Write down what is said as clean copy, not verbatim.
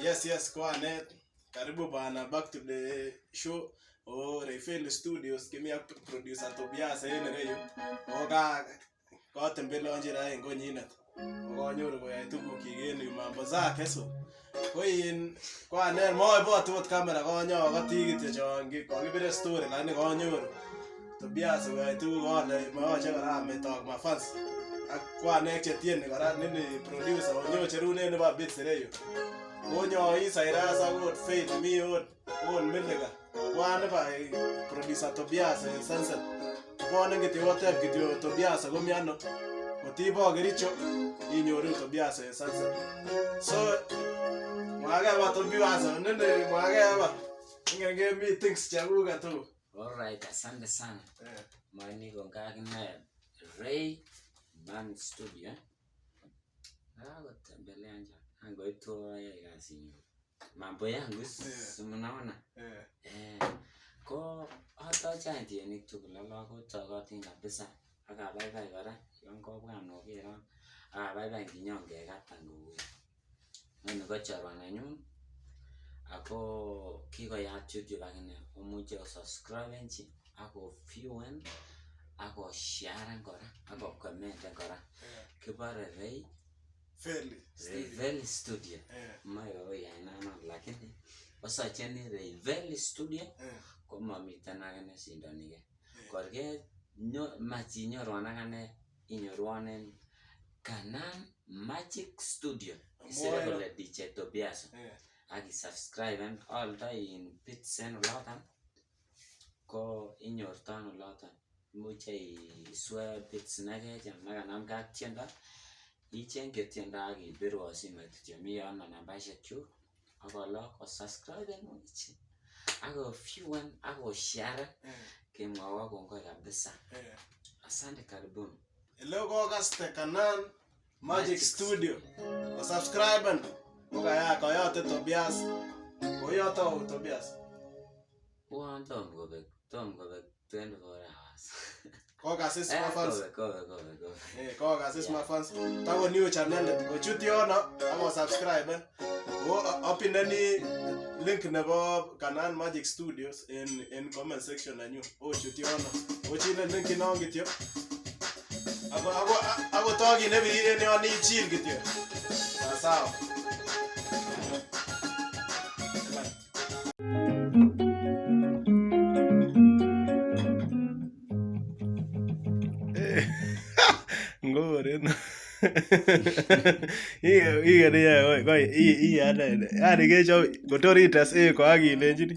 Yes, ko anet. Karibu bana back to the show. Oh, Rayfeli Studios kimi ak producer Tobias en ireyu. O ka kotembeleonchi ra en konyinet. Ko kanyoru koyoe tugukyik en yu mambo zake so. Ko in ko ane moibotu ot kamera konyokoti kityo chon kokibire story lakini kanyoru Tobias koyoe tuguk ale moyoche kora ametok mafans ak kwanek chetieni kora nini producer onyocherunen nebo beats ireyu. Konyois Cyrus ak ot Faith mi ot ot Milika. Kwan nebo producer Tobias en Sunset. Kibone kityo oteb kityo Tobias komi ano. Kotibo Kericho inyoru Tobias en Sunset. So mwage ba Tobias nini mwage ba. Ingen kemi things chekuket tu. Alright, asante sana. Mwani konga akine Ray Man Studio. Kakotembelea nja. Angoitu ayai kasinyu. Mambo yangu si mnaona. Eh, ko atoche any tienik tugul alak kotokotin kabisa ak abaibai kora yon kobwan okeron ak abaibai nginyon kekatan kou ni. Inoni ko chorwa nenyun ako kikoyat YouTube akine omuche osubscribenchi ak oviewen ak osharen kora ak okomenten kora. Kibore Ray Feli. Rayveli Studio. Moe kouy ainanon lakini osacheni Rayveli Studio komomiten ake nesindonigei. Kor ke mach inyorwan akane inyorwon en Kanan Magic Studio. Isire kole DJ Tobias ak isubscriben aoldoi in beats en oloton ko inyorton oloton. Imuche iswe beats nekecham nekanamgei ak tiendo ichengchi tiendo ak ibirwon simoit kityo mi yono nambaishekyuk ak olok osubscribenwech ak oviewen ak osharen kemwowok kongoi kabisa. Asante, karibuni. Ele kokaste Kanan Magic Studio. Osubscriben. Kokaya koyote Tobias. Koyoto ou Tobias. Uon tom kobek 24 hours. Kokasis mafans. Kobek, kobek, kobek, kobek. Eh, kokasis mafans. Tako new channel kochut yono ak osubscriben. Ko apineni link nebo Kanan Magic Studios en comment section nenyu. Ochut yono. Ochile link inon kityo. Ako tok kit nebirir en yon ichil kityo. Sawa sawa. Ngoren. Igen iye koi iye ane. Yani kechob kotor ites echo ak ilenchini.